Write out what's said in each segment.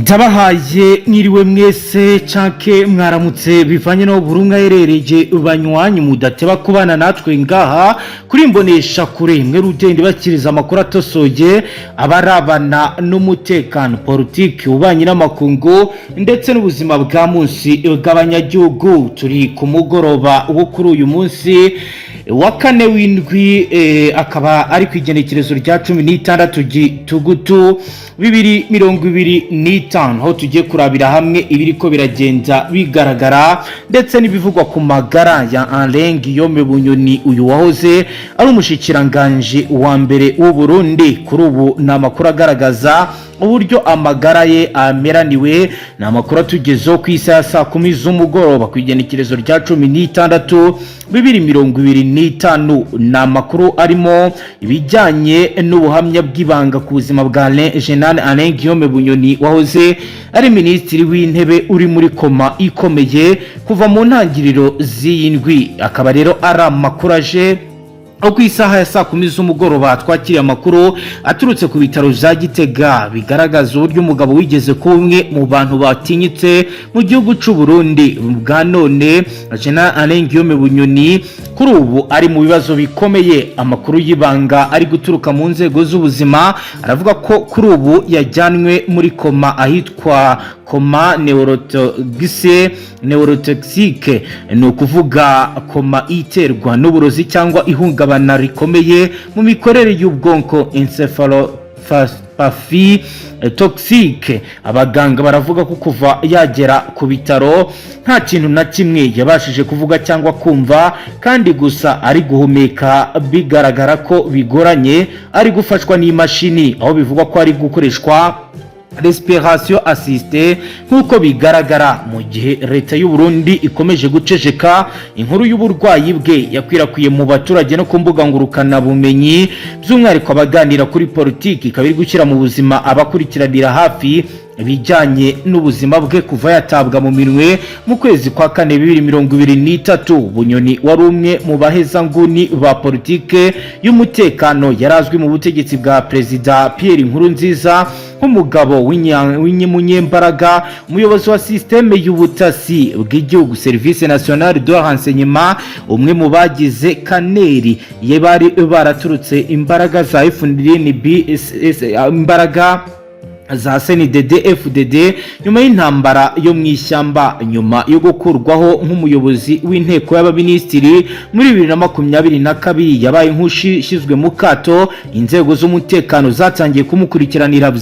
Ndabahaye mwiriwe mwese canke mwaramutse, bivanye no buri umwe aherereye. Banywanyi mudateba kubana natwe ngaha kuri Mbonesha Kure imwe rugenda bakiriza amakuru atosoye abarabana n'umutekano, politiki, ububanyi n'amakungu ndetse n'ubuzima bwa munsi bw'abanyagihugu. Turi ku mugoroba wo kuri uyu munsi wa kane w'indwi, akaba ari ku igenekerezo rya 16 Gitugutu 2025, aho tugiye kurabira hamwe ibiriko biragenda bigaragara ndetse n'ibivugwa ku magara ya Alain Guillaume Bunyoni, uyu wahoze ari umushikiranganji wa mbere w'u Burundi. Kuri ubu ni amakuru agaragaza uburyo amagara ye ameraniwe. Ni amakuru atugezeho ku isaha ya saa 10 z'umugoroba ku igenekerezo rya 16 2025. Ni amakuru arimo ibijyanye n'ubuhamya bw'ibanga ku buzima bwa General Alain Guillaume Bunyoni, wahoze ari minisitiri w'intebe, uri muri koma ikomeye kuva mu ntangiriro z'iyi ndwi. Akaba rero ari amakuru aje aho ku isaha ya saa 10 z'umugoroba twakiriye amakuru aturutse ku bitaro bya Gitega, bigaragaza uburyo umugabo wigeze kuba umwe mu bantu batinyitse mu gihugu cy'u Burundi bwa none, General Alain Guillaume Bunyoni, kuri ubu ari mu bibazo bikomeye. Amakuru y'ibanga ari guturuka mu nzego z'ubuzima aravuga ko kuri ubu yajyanwe muri koma, ahitwa coma neurotoxique, ni ukuvuga koma iterwa n'uburozi cyangwa ihungabana rikomeye mu mikorere y'ubwonko, encéphalopathie toxique. Abaganga baravuga ko kuva yagera ku bitaro nta kintu na kimwe yabashije kuvuga cyangwa kumva, kandi gusa ari guhumeka bigaragara ko bigoranye, ari gufashwa n'imashini, aho bivugwa ko ari gukoreshwa respiration assistée nk'uko bigaragara. Mu gihe leta y'u Burundi ikomeje guceceka, inkuru y'uburwayi bwe yakwirakwiye mu baturage no ku mbuga ngurukanabumenyi, by'umwihariko abaganira kuri politiki, ikaba iri gushyira mu buzima abakurikiranira hafi ibijyanye n'ubuzima bwe kuva yatabwa mu minwe mu kwezi kwa kane 2023. Bunyoni wari umwe mu bahezanguni ba politike y'umutekano, yari azwi mu butegetsi bwa Perezida Pierre Nkurunziza nk'umugabo w'umunyembaraga, umuyobozi wa système y'ubutasi bw'igihugu, Service National de Renseignement, umwe mu bagize kaneri ye bari baraturutse imbaraga za FDNB, imbaraga za CNDD FDD nyuma y'intambara yo mu ishyamba. Nyuma yo gukurwaho nk'umuyobozi w'inteko y'abaminisitiri muri 2022, yabaye nk'ushyizwe mu kato. Inzego z'umutekano zatangiye kumukurikiranira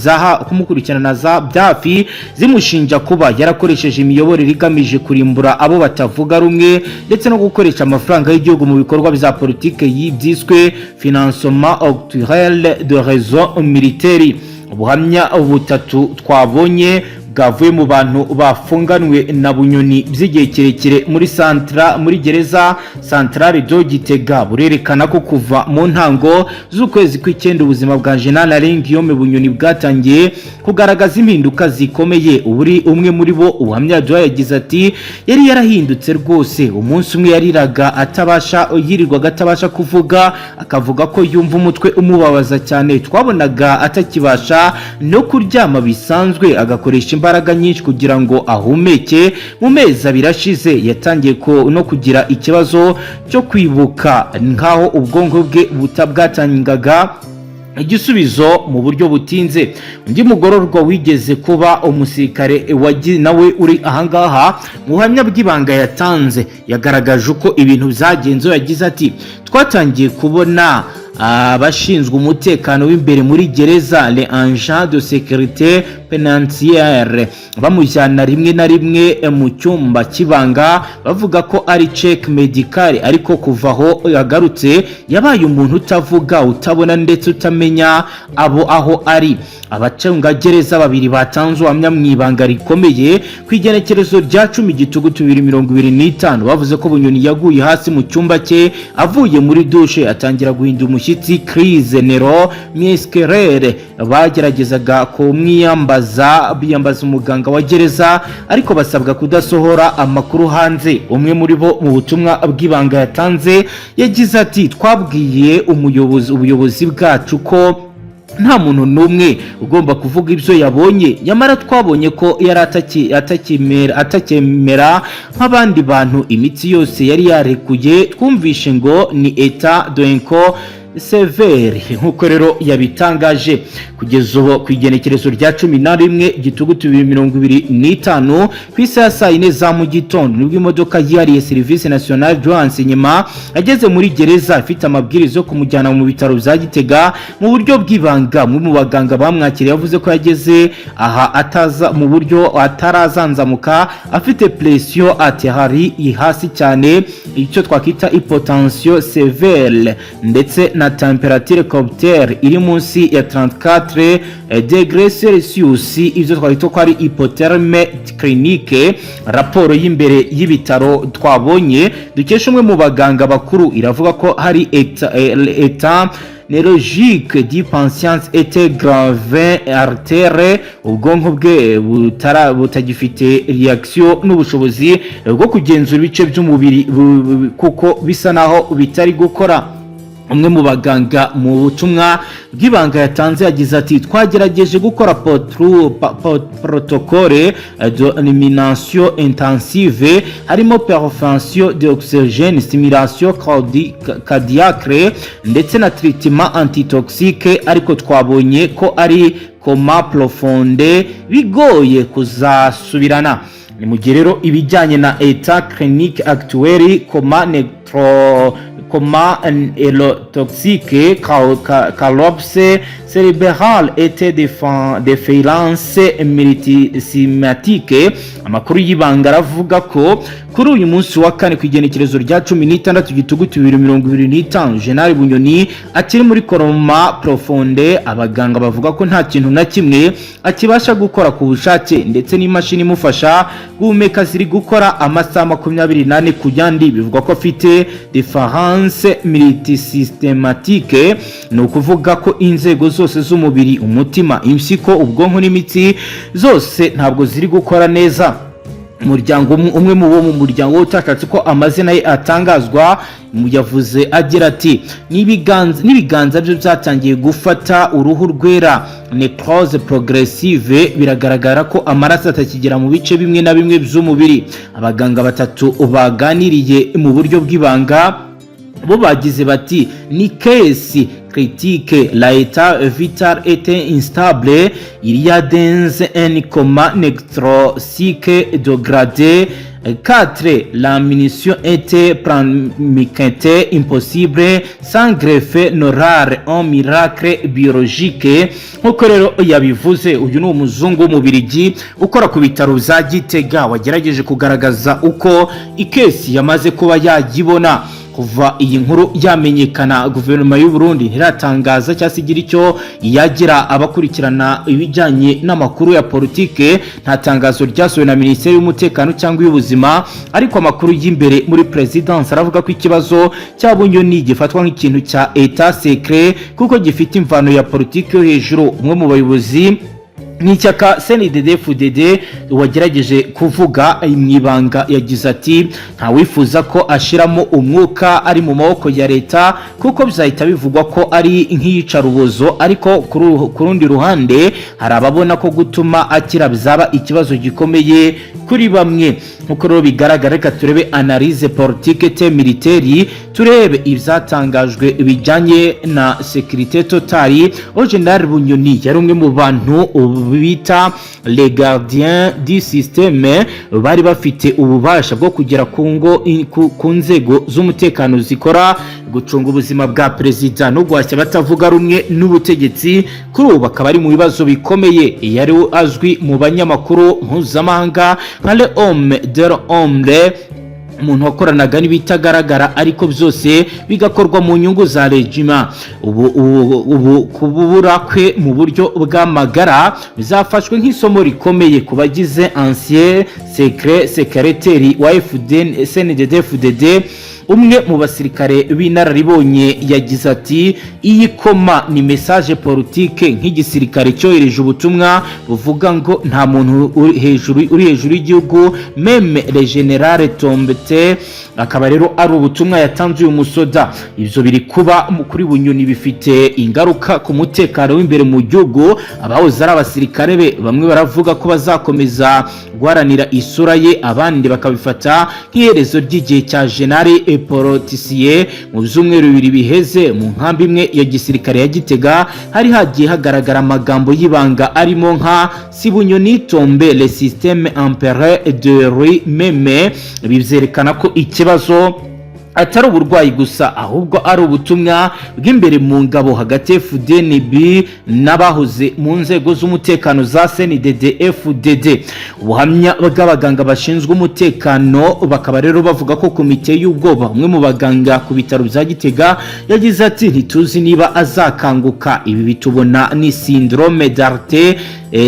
kumukurikirana za byafi, zimushinja kuba yarakoresheje imiyoborere igamije kurimbura abo batavuga rumwe ndetse no gukoresha amafaranga y'igihugu mu bikorwa bya politike byiswe financement occulte de réseau militaire. Ubuhamya butatu twabonye bwavuye mu bantu bafunganwe na Bunyoni by'igihe kirekire muri santra muri gereza Centrale de Gitega burerekana ko kuva mu ntango z'ukwezi kw'icyenda ubuzima bwa General Alain Guillaume Bunyoni bwatangiye kugaragaza impinduka zikomeye. Uburi umwe muri bo ubuhamya yaduhaye yagize ati: "Yari yarahindutse rwose. Umunsi umwe yariraga atabasha, yirirwaga atabasha kuvuga, akavuga ko yumva umutwe umubabaza cyane. Twabonaga atakibasha no kuryama bisanzwe, agakoresha imbaraga nyinshi kugira ngo ahumeke. Mu mezi 2 ashize yatangiye no kugira ikibazo cyo kwibuka, nk'aho ubwonko bwe bwatangaga igisubizo mu buryo butinze." Undi mugororwa wigeze kuba umusirikare nawe uri ahangaha, mu buhamya bw'ibanga yatanze yagaragaje uko ibintu byagenze. Yagize ati: "Twatangiye kubona abashinzwe umutekano w'imbere muri gereza, les agents de sécurité pénitentiaire, bamujyana rimwe na rimwe mu cyumba cy'ibanga bavuga ko ari check médical, ariko kuva aho yagarutse yabaye umuntu utavuga, utabona ndetse utamenya abo aho ari." Abacungagereza babiri batanze ubuhamya mu ibanga rikomeye ku igenekerezo rya 10 Gitugutu 2025 bavuze ko Bunyoni yaguye hasi mu cyumba cye avuye muri douche, atangira guhinda umushyitsi, crise neuromusculaire. Bageragezaga kumwiyambaza, biyambaza umuganga wa gereza, ariko basabwa kudasohora amakuru hanze. Umwe muri bo mu butumwa bw'ibanga yatanze yagize ati: "Twabwiye umuyobozi, ubuyobozi bwacu ko Nta muntu n'umwe ugomba kuvuga ibyo yabonye, nyamara twabonye ko yari atakemera nk'abandi bantu. Imitsi yose yari yarekuye. Twumvishe ngo ni état d'inconscience sévère, nk'uko rero yabitangaje. Kugeza ubu, ku igenekerezo rya 11 Gitugutu 2025, ku isaha ya saa 4 za mu gitondo, nibwo imodoka yihariye Service National de Renseignement ageze muri gereza ifite amabwiriza yo kumujyana mu bitaro bya Gitega mu buryo bw'ibanga. Umwe mu baganga bamwakiriye yavuze ko yageze aha ataza mu buryo atarazanzamuka, afite pression artérielle hasi cyane, icyo twakwita hypotension sévère, ndetse na température corporelle iri munsi ya 34 degrés Celsius, ibyo twakwita ko ari hypothermie clinique. Raporo y'imbere y'ibitaro twabonye dukesha umwe mu baganga bakuru iravuga ko hari état neurologique du patient était grave altéré, ubwonko bwe butagifite réaction n'ubushobozi bwo kugenzura ibice by'umubiri kuko bisa naho bitari gukora. Umwe mu baganga mu butumwa bw'ibanga yatanze yagize ati: "Twagerageje gukora protocole de réanimation intensive, harimo perfusion d'oxygène, stimulation cardiaque ndetse na traitement antitoxique, ariko twabonye ko ari coma profonde, bigoye kuzasubirana." Ni mu gihe rero ibijyanye na état clinique actuel, coma nécro, coma toxique, collapse cérébral et défaillance multisystémique. Amakuru y'ibanga aravuga ko kuri uyu munsi wa kane, ku igenekerezo rya 16 Gitugutu 2025, General Bunyoni akiri muri coma profonde. Abaganga bavuga ko nta kintu na kimwe akibasha gukora ku bushake, ndetse n'imashini imufasha guhumeka ziri gukora amasaha 24 ku yandi. Bivugwa ko afite défaillance multisystématique, ni ukuvuga ko inzego zose z'umubiri, umutima, impyiko, ubwonko n'imitsi, zose ntabwo ziri gukora neza. Umuryango, umwe mu bo mu muryango utashatse ko amazina ye atangazwa, yavuze agira ati: "N'ibiganza bye byatangiye gufata uruhu rwera, nécrose progressive. Biragaragara ko amaraso atakigera mu bice bimwe na bimwe by'umubiri." Abaganga batatu baganiriye mu buryo bw'ibanga bo bagize bati: "Ni case critique, l'état vital est instable, il y a dans un coma nécrotique de grade 4. Réanimation était pratiquement impossible sans greffe neurale, un miracle biologique." Nk'uko rero yabivuze, uyu ni umuzungu w'Umubirigi ukora ku bitaro bya Gitega, wagerageje kugaragaza uko i case yamaze kuba yayibona. Kuva iyi nkuru yamenyekana, guverinoma y'u Burundi ntiratangaza cyangwa se igira icyo yagira abakurikirana ibijyanye n'amakuru ya politike. Nta tangazo ryasohowe na Minisiteri y'Umutekano cyangwa iy'Ubuzima, ariko amakuru y'imbere muri perezidansi aravuga ko ikibazo cya Bunyoni gifatwa nk'ikintu cya état secret kuko gifite imvano ya politiki yo hejuru. Umwe mu bayobozi n'ishyaka CNDD-FDD wagerageje kuvuga mu ibanga yagize ati: "Ntawifuza ko ashiramo umwuka ari mu maboko ya leta, kuko bizahita bivugwa ko ari nk'iyicarubozo. Ariko ku rundi ruhande hari ababona ko gutuma akira bizaba ikibazo gikomeye kuri bamwe." Nk'uko rero bigaragara, reka turebe analyse politique et militaire, turebe ibyatangajwe bijyanye na sécurité totale. General Bunyoni yari umwe mu bantu bita les gardiens du système, bari bafite ububasha bwo kugera ku nzego z'umutekano zikora gucunga ubuzima bwa perezida no guhashya abatavuga rumwe n'ubutegetsi. Kuri ubu bakaba ari mu bibazo bikomeye. Yari azwi mu banyamakuru mpuzamahanga nka l'homme de l'ombre, umuntu wakoranaga n'ibitagaragara, ariko byose bigakorwa mu nyungu za régime. Ubu kubura kwe mu buryo bw'amagara bizafashwe nk'isomo rikomeye ku bagize ancien secret secrétaire wa FDN CNDD FDD. Umwe mu basirikare b'inararibonye yagize ati: "Iyi coma ni message politique, nk'igisirikare cyohereje ubutumwa buvuga ngo nta muntu uri hejuru y'igihugu, même le général tombe." Akaba rero ari ubutumwa yatanze uyu musoda. Ibyo biri kuba kuri Bunyoni bifite ingaruka ku mutekano w'imbere mu gihugu. Abahoze ari abasirikare be bamwe baravuga ko bazakomeza guharanira isura ye, abandi bakabifata nk'iherezo ry'igihe cya général politicien. Mu byumweru 2 biheze, mu nkambi imwe ya gisirikare ya Gitega hari hagiye hagaragara amagambo y'ibanga arimo nka "Si Bunyoni tombe, le système empire de lui-même". Ibi byerekana ko ikibazo atari uburwayi gusa, ahubwo ari ubutumwa bw'imbere mu ngabo hagati ya FDNB n'abahoze mu nzego z'umutekano za CNDD FDD. Ubuhamya bw'abaganga bashinzwe umutekano bakaba rero bavuga ko komite y'ubwoba. Umwe mu baganga ku bitaro bya Gitega yagize ati: "Ntituzi niba azakanguka. Ibi bitubona ni syndrome d'arrêt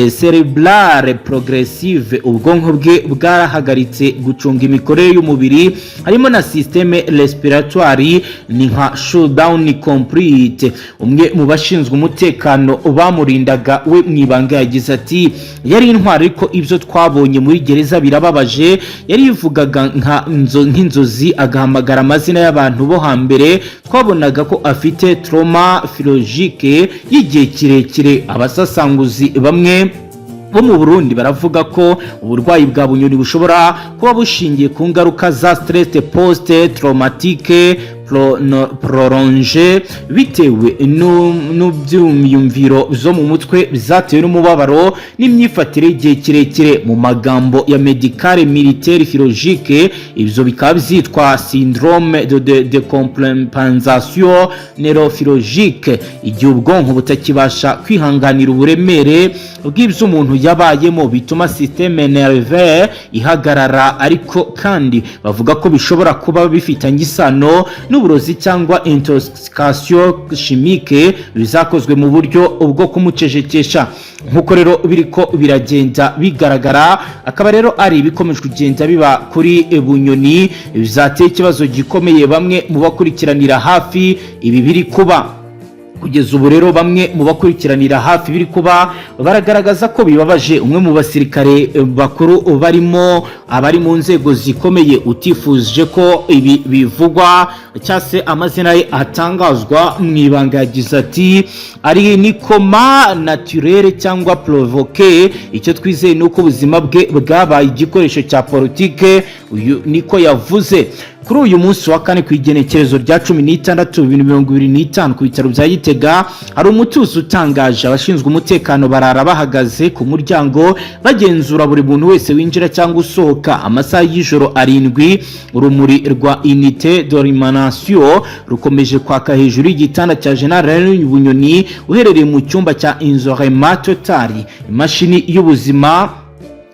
cérébral progressive. Ubwonko bwe bwarahagaritse gucunga imikorere y'umubiri, harimo na système respiratoire, ni nka shutdown complete." Umwe mu bashinzwe umutekano bamurindaga we mu ibanga yagize ati: "Yari intwari, ariko ibyo twabonye muri gereza birababaje. Yari yivugaga nk'inzozi, agahamagara amazina y'abantu bo hambere. Twabonaga ko afite trauma psychologique y'igihe kirekire." Abasasanguzi bamwe bo mu Burundi baravuga ko uburwayi bwa Bunyoni bushobora kuba bushingiye ku ngaruka za stress post traumatique prolongé, bitewe n'ibyiyumviro byo mu mutwe byatewe n'umubabaro n'imyifatire y'igihe kirekire. Mu magambo ya médicale militaire chirurgique, ibyo bikaba byitwa syndrome de compensation neurophysiologique, igihe ubwonko butakibasha kwihanganira uburemere bw'ibyo umuntu yabayemo, bituma système nerveux ihagarara. Ariko kandi bavuga ko bishobora kuba bifitanye isano n'uburozi cyangwa intoxication chimique bizakozwe mu buryo bwo kumucecekesha. Nk'uko rero biriko biragenda bigaragara, akaba rero ari ibikomeje kugenda biba kuri Bunyoni bizateye ikibazo gikomeye bamwe mu bakurikiranira hafi ibi biri kuba kugeza ubu. Rero bamwe mu bakurikiranira hafi biri kuba baragaragaza ko bibabaje. Umwe mu basirikare bakuru barimo abari mu nzego zikomeye utifuje ko ibi bivugwa cyangwa se amazina ye atangazwa mu ibanga yagize ati: "Ari ni coma naturelle cyangwa provoqué? Icyo twizeye ni uko ubuzima bwe bwabaye igikoresho cya politike." Uyu niko yavuze. Kuri uyu munsi wa kane, ku igenekerezo rya 16 2025, ku bitaro bya Gitega hari umutuzo utangaje. Abashinzwe umutekano barara bahagaze ku muryango, bagenzura buri muntu wese winjira cyangwa usohoka. Amasaha y'ijoro 7, urumuri rwa unité de réanimation rukomeje kwaka hejuru y'igitanda cya General Bunyoni uherereye mu cyumba cya isolement total. Imashini y'ubuzima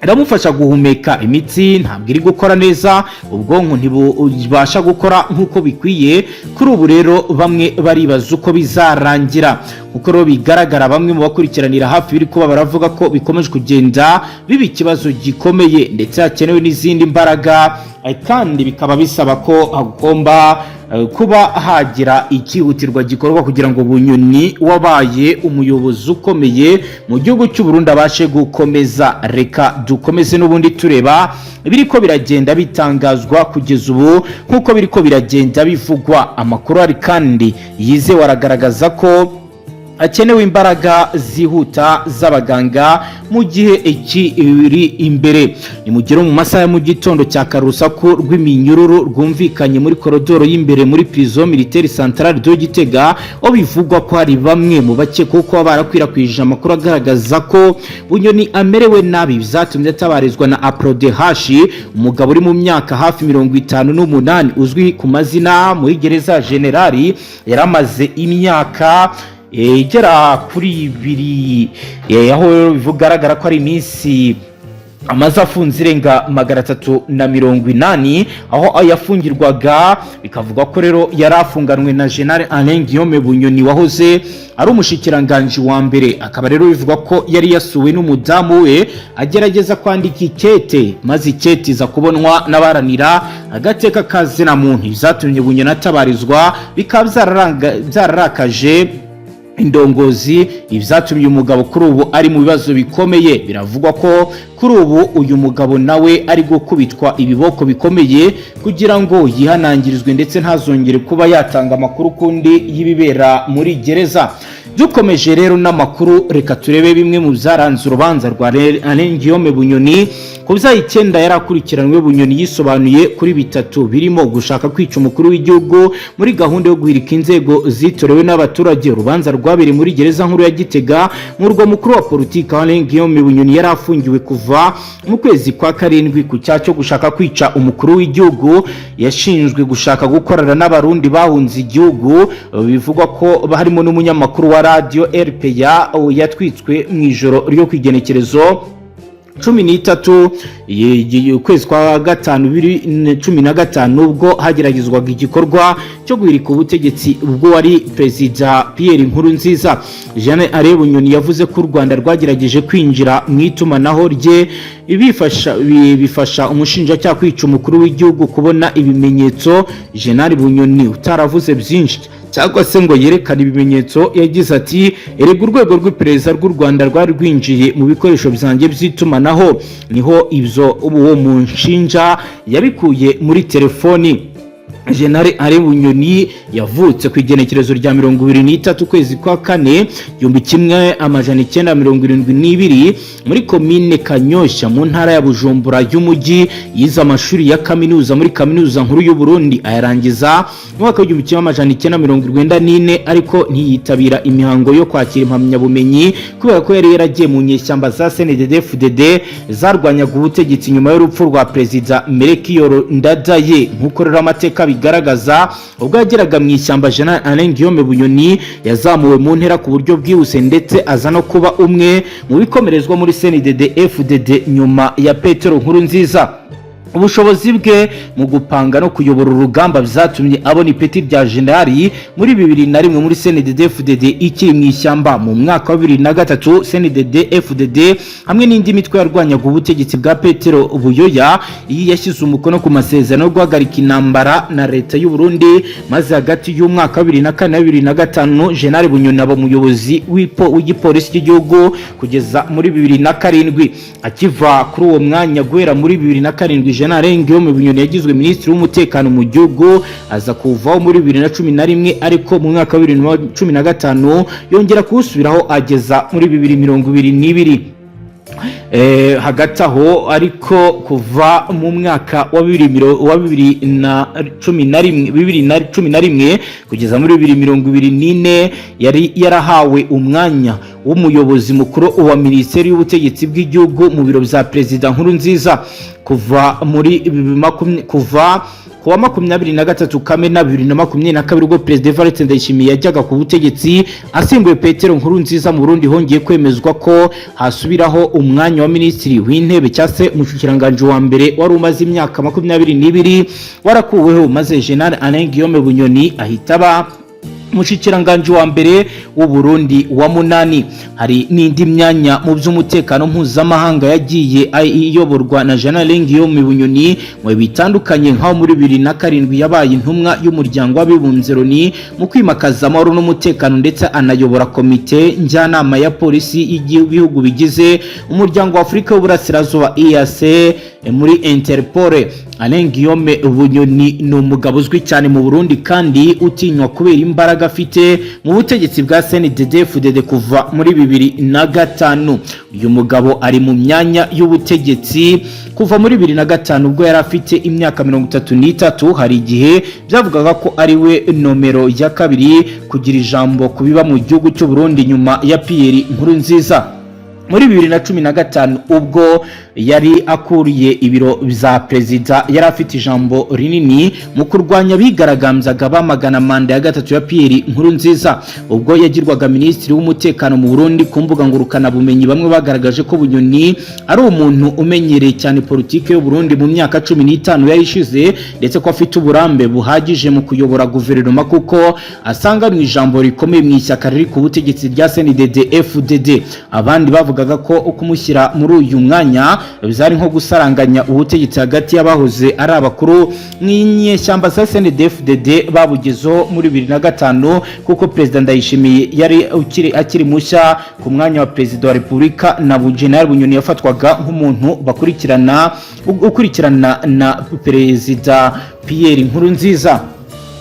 iramufasha guhumeka. Imitsi ntabwo iri gukora neza, ubwonko ntibubasha gukora nk'uko bikwiye. Kuri ubu rero bamwe baribaza uko bizarangira. Kuko rero bigaragara, bamwe mu bakurikiranira hafi biri kuba baravuga ko bikomeje kugenda biba ikibazo gikomeye, ndetse hakenewe n'izindi mbaraga, kandi bikaba bisaba ko hagomba kuba hagira ikihutirwa gikorwa kugira ngo Bunyoni wabaye umuyobozi ukomeye mu gihugu cy'u Burundi abashe gukomeza. Reka dukomeze n'ubundi tureba ibiriko biragenda bitangazwa kugeza ubu. Nk'uko biriko biragenda bivugwa, amakuru ari kandi yizewe aragaragaza ko hakenewe imbaraga zihuta z'abaganga mu gihe ikiri imbere. Nimugere mu masaha ya mu gitondo cya kare, urusaku rw'iminyururu rwumvikanye muri korodoro y'imbere muri prison militaire centrale de Gitega, aho bivugwa ko hari bamwe mu bakekwaho kuba barakwirakwije amakuru agaragaza ko Bunyoni amerewe nabi. Byatumye atabarizwa na Aprodehashi, umugabo uri mu myaka hafi 58 uzwi ku mazina muri gereza. Generali yari amaze imyaka igera kuri 2, aho bigaragara ko ari iminsi Amaze afunze irenga 380, aho yafungirwaga bikavuga ko rero yari afunganwe na General Alain Guillaume Bunyoni wahoze ari umushikiranganji wa mbere. Akaba rero bivuga ko yari yasuwe n'umudamu we, agerageza kwandika ikete, maze ikete iza kubonwa n'abaharanira agateka ka zina muntu, ibyatumye Bunyoni atabarizwa, bikaba byararakaje indongozi, ibyatumye umugabo kuri ubu ari mu bibazo bikomeye. Biravugwa ko kuri ubu uyu mugabo nawe ari gukubitwa ibiboko bikomeye kugira ngo yihanangirizwe, ndetse ntazongere kuba yatanga amakuru kundi y'ibibera muri gereza. Dukomeje rero n'amakuru, reka turebe bimwe mu byaranze urubanza rwa Alain Guillaume Bunyoni. Ku byaha 9 yari akurikiranwe, Bunyoni yisobanuye kuri bitatu, birimo gushaka kwica umukuru w'igihugu muri gahunda yo guhirika inzego zitorewe n'abaturage. Urubanza rwabereye muri gereza nkuru ya Gitega, murwa mukuru wa politiki. Alain Guillaume Bunyoni yari afungiwe kuva mu kwezi kwa karindwi ku cyaha cyo gushaka kwica umukuru w'igihugu. Yashinjwe gushaka gukorana n'Abarundi bahunze igihugu, bivugwa ko harimo n'umunyamakuru wa radiyo RPA yatwitswe mu ijoro ryo ku igenekerezo 13 ukwezi kwa gatanu 2015, ubwo hageragezwaga igikorwa cyo guhirika ubutegetsi ubwo wari Perezida Pierre Nkurunziza. Jeanne Alain Bunyoni yavuze ko u Rwanda rwagerageje kwinjira mu itumanaho rye, bifasha umushinjacyaha kwica umukuru w'igihugu kubona ibimenyetso. Jenerali Bunyoni, utaravuze byinshi cyangwa se ngo yerekane ibimenyetso, yagize ati: "Erega urwego rw'iperereza rw'u Rwanda rwari rwinjiye mu bikoresho byanjye by'itumanaho, niho ibyo uwo munshinja yabikuye muri telefoni." General Alain Bunyoni yavutse ku igenekerezo rya 23 ukwezi kwa kane 1972 muri komine Kanyoshya, mu ntara ya Bujumbura y'umujyi. Yize amashuri ya kaminuza muri Kaminuza Nkuru y'u Burundi, ayarangiza mu mwaka w'1994, ariko ntiyitabira imihango yo kwakira impamyabumenyi kubera ko yari yaragiye mu nyeshyamba za CNDD-FDD zarwanyaga ubutegetsi nyuma y'urupfu rwa Perezida Melchior Ndadaye. Nk'uko rero amateka bigaragaza, ubwo yageraga mu ishyamba, General Alain Guillaume Bunyoni yazamuwe mu ntera ku buryo bwihuse, ndetse aza no kuba umwe mu bikomerezwa muri CNDD FDD nyuma ya Petero Nkurunziza. Ubushobozi bwe mu gupanga no kuyobora urugamba byatumye abona ipeti rya generali muri 2001 muri CNDD FDD ikiri mu ishyamba. Mu mwaka wa 2003, CNDD FDD hamwe n'indi mitwe yarwanyaga ubutegetsi bwa Petero Buyoya iyi yashyize umukono ku masezerano yo guhagarika intambara na leta y'u Burundi, maze hagati y'umwaka wa 2004 na 2005 General Bunyoni aba umuyobozi w'igipolisi cy'igihugu kugeza muri 2007. Akiva kuri uwo mwanya, guhera muri 2007, General Guillaume Bunyoni yagizwe minisitiri w'umutekano mu gihugu, aza kuvaho muri 2011, ariko mu mwaka wa 2015 yongera kuwusubiraho ageza muri 2022. Hagati aho ariko, kuva mu mwaka wa 2011, 2011 kugeza muri 2024, yari yarahawe umwanya w'umuyobozi mukuru wa Minisiteri y'Ubutegetsi bw'Igihugu mu biro bya Perezida Nkurunziza. Kuva ku wa 23 Kamena 2022, ubwo Perezida Evariste Ndayishimiye yajyaga ku butegetsi asimbuye Petero Nkurunziza mu Burundi, hongeye kwemezwa ko hasubiraho umwanya wa minisitiri w'intebe cyangwa se umushikiranganji wa mbere wari umaze imyaka 22 warakuweho, maze General Alain Guillaume Bunyoni ahita aba umushikiranganji wa mbere w'u Burundi wa munani. Hari n'indi myanya mu by'umutekano mpuzamahanga yagiye iyoborwa na General Guillaume Bunyoni mu bihe bitandukanye, nkaho muri 2007 yabaye intumwa y'Umuryango w'Abibumbye Loni mu kwimakaza amahoro n'umutekano, ndetse anayobora komite njyanama ya polisi y'ibihugu bigize Umuryango wa Afurika y'Uburasirazuba, EAC, muri Interpol. Alain Guillaume Bunyoni ni umugabo uzwi cyane mu Burundi kandi utinywa kubera imbaraga afite mu butegetsi bwa CNDD-FDD kuva muri 2005. Uyu mugabo ari mu myanya y'ubutegetsi kuva muri 2005, ubwo yari afite imyaka 33. Hari igihe byavugaga ko ari we nomero ya kabiri kugira ijambo ku biba mu gihugu cy'u Burundi nyuma ya Pierre Nkurunziza. Muri 2015, ubwo yari akuriye ibiro bya perezida, yari afite ijambo rinini mu kurwanya abigaragambyaga bamagana manda ya gatatu ya Pierre Nkurunziza. Ubwo yagirwaga minisitiri w'umutekano mu Burundi, ku mbuga ngurukanabumenyi bamwe bagaragaje ko Bunyoni ari umuntu umenyereye cyane politike y'u Burundi mu myaka 15 yari ishize, ndetse ko afite uburambe buhagije mu kuyobora guverinoma, kuko asanga mu ijambo rikomeye mu ishyaka riri ku butegetsi rya CNDD FDD. Abandi bavugaga ko kumushyira muri uyu mwanya byari nko gusaranganya ubutegetsi hagati y'abahoze ari abakuru mw'inyeshyamba za CNDD-FDD babugezeho muri 2005, kuko Perezida Ndayishimiye yari akiri mushya ku mwanya wa perezida wa Repubulika, na General Bunyoni yafatwaga nk'umuntu bakurikirana ukurikirana na Perezida Pierre Nkurunziza.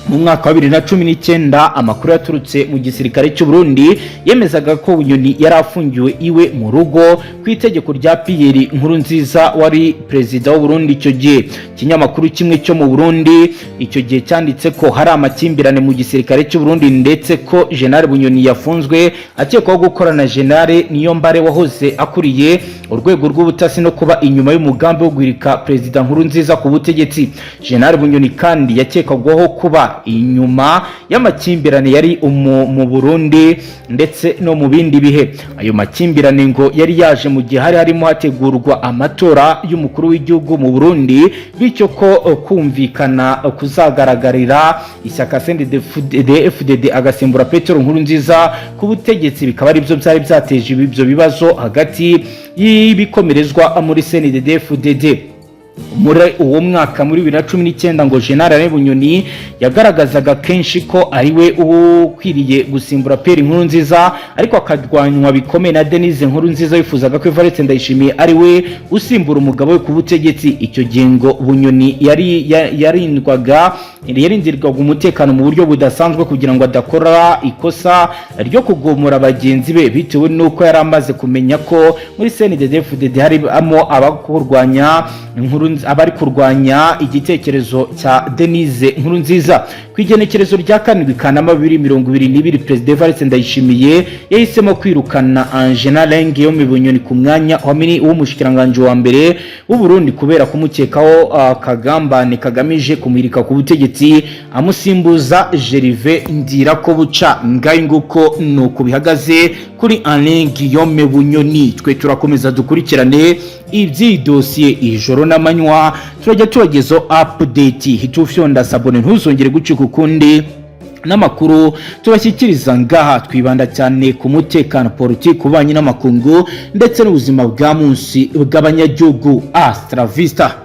Mu mwaka wa 2019, amakuru yaturutse mu gisirikare cy'u Burundi yemezaga ko Bunyoni yari afungiwe iwe mu rugo ku itegeko rya Pierre Nkurunziza wari perezida w'u Burundi icyo gihe. Ikinyamakuru kimwe cyo mu Burundi icyo gihe cyanditse ko hari amakimbirane mu gisirikare cy'u Burundi, ndetse ko General Bunyoni yafunzwe akekwaho gukorana na General Niyombare wahoze akuriye urwego rw'ubutasi no kuba inyuma y'umugambi wo guhirika Perezida Nkurunziza ku butegetsi. General Bunyoni kandi yakekwagaho kuba inyuma y'amakimbirane yari mu Burundi ndetse no mu bindi bihe. Ayo makimbirane ngo yari yaje mu gihe hari harimo hategurwa amatora y'umukuru w'igihugu mu Burundi, bityo ko kumvikana kuzagaragarira ishyaka CNDD-FDD agasimbura Petero Nkurunziza ku butegetsi bikaba aribyo byari byateje ibyo bibazo hagati y'ibikomerezwa muri CNDD-FDD. Muri uwo mwaka, muri 2019, ngo General Bunyoni yagaragazaga kenshi ko ari we ukwiriye gusimbura Pierre Nkurunziza, ariko akarwanywa bikomeye na Denise Nkurunziza wifuzaga ko Evariste Ndayishimiye ari we usimbura umugabo we ku butegetsi. Icyo gihe ngo Bunyoni yari yarindwaga yarindirwaga umutekano mu buryo budasanzwe kugira ngo adakora ikosa ryo kugomora bagenzi be, bitewe n'uko yari amaze kumenya ko muri CNDD-FDD harimo abakurwanya abari kurwanya igitekerezo cya Denise Nkurunziza. Ku igenekerezo rya 7 Kanama 2022, Perezida Evariste Ndayishimiye yahisemo kwirukana General Guillaume Bunyoni ku mwanya wa w'umushikiranganji wa mbere w'u Burundi kubera kumukekaho kagambane kagamije kumwirika ku butegetsi, amusimbuza Gervais Ndirakobuca. Ngayi nguko nuko bihagaze kuri Alain Guillaume Bunyoni. Twe turakomeza dukurikirane iby'iyi dosiye ijoro n'amanywa, turajya tubagezaho update. Hita ufyonda s'abonner, ntuzongere gucika ukundi n'amakuru tubashyikiriza ngaha. Twibanda cyane ku mutekano, politiki, ububanyi n'amakungu ndetse n'ubuzima bwa munsi bw'abanyagihugu. Hasta la vista.